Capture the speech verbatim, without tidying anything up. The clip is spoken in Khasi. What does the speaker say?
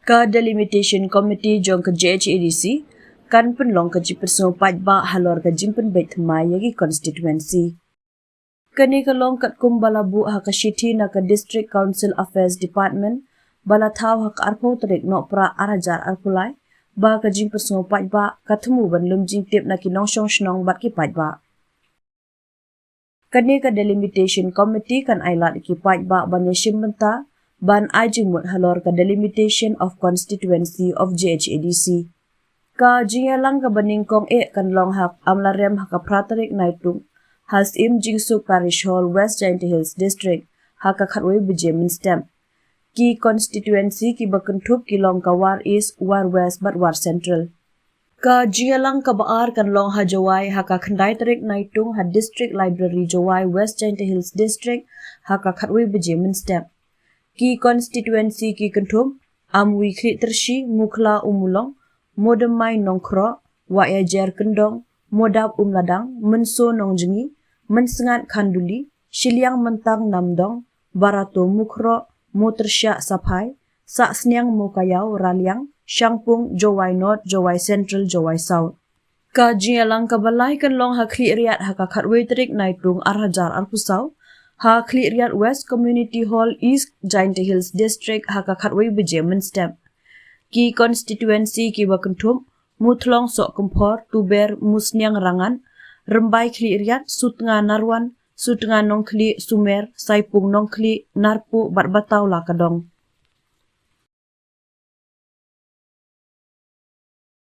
Ka Delimitation Committee jong ka J H A D C kan pynlong ka jingpynsngew paidbah halor ka jingpynbeit thymmai ïa ki constituency. Kane ka long katkum ba la buh ha ka shithi na ka District Council Affairs Department ba la thaw ha ka arphew tarik Nohprah ar hajar arphew lai, ba ka jingpynsngew paidbah ka thmu ban lum jingtip na ki nongshong shnong bad ki paidbah. Kane ka Delimitation Committee kan ailad ïa ki paidbah ban ïashim bynta ban ai jingmut halor ka Delimitation of Constituency of J H A D C. Ka jingïalang kaba nyngkong eh kan long ha Amlarem ha ka phra tarik Naitung ha Syiem Jingsuk Parish Hall, West Jaintia Hills District, ha ka khatwei baje mynstep. Ki constituency kiba kynthup ki long ka War East, War West bad War Central. Ka jingïalang kaba ar kan long ha Jowai ha ka khyndai tarik Naitung ha District Library Jowai, West Jaintia Hills District, ha ka khatwei baje mynstep. Ki constituency ki kynthup Amwi Khlieh Tyrshi, Mukhla Ummulong, Modemmai Nongkhroh, Wahiajer Kyndong, Modap Umladang, Mynso Nongjngi, Mynsngat Khanduli, Shiliang Myntang Namdong, Barato Mukhroh, Motyrshah Saphai, Sahsniang Mowkaiaw Raliang, Shangpung, Jowai North, Jowai Central, Jowai South. Ka jingïalang kaba lai kan long ha Khliehriat ha ka khatwei tarik Naitung ar hajar arphew saw ha Khliehriat West Community Hall, East Jaintia Hills District, ha ka khatwei baje mynstep. Ki constituency kiba kynthup Muthlong Sohkymphor, Tuber, Musniang Rangat, Rymbai Khliehriat, Sutnga Narwan, Sutnga Nongkhlieh, Sumer, Saipung Nongkhlieh, Narpuh bad Bataw Lakadong.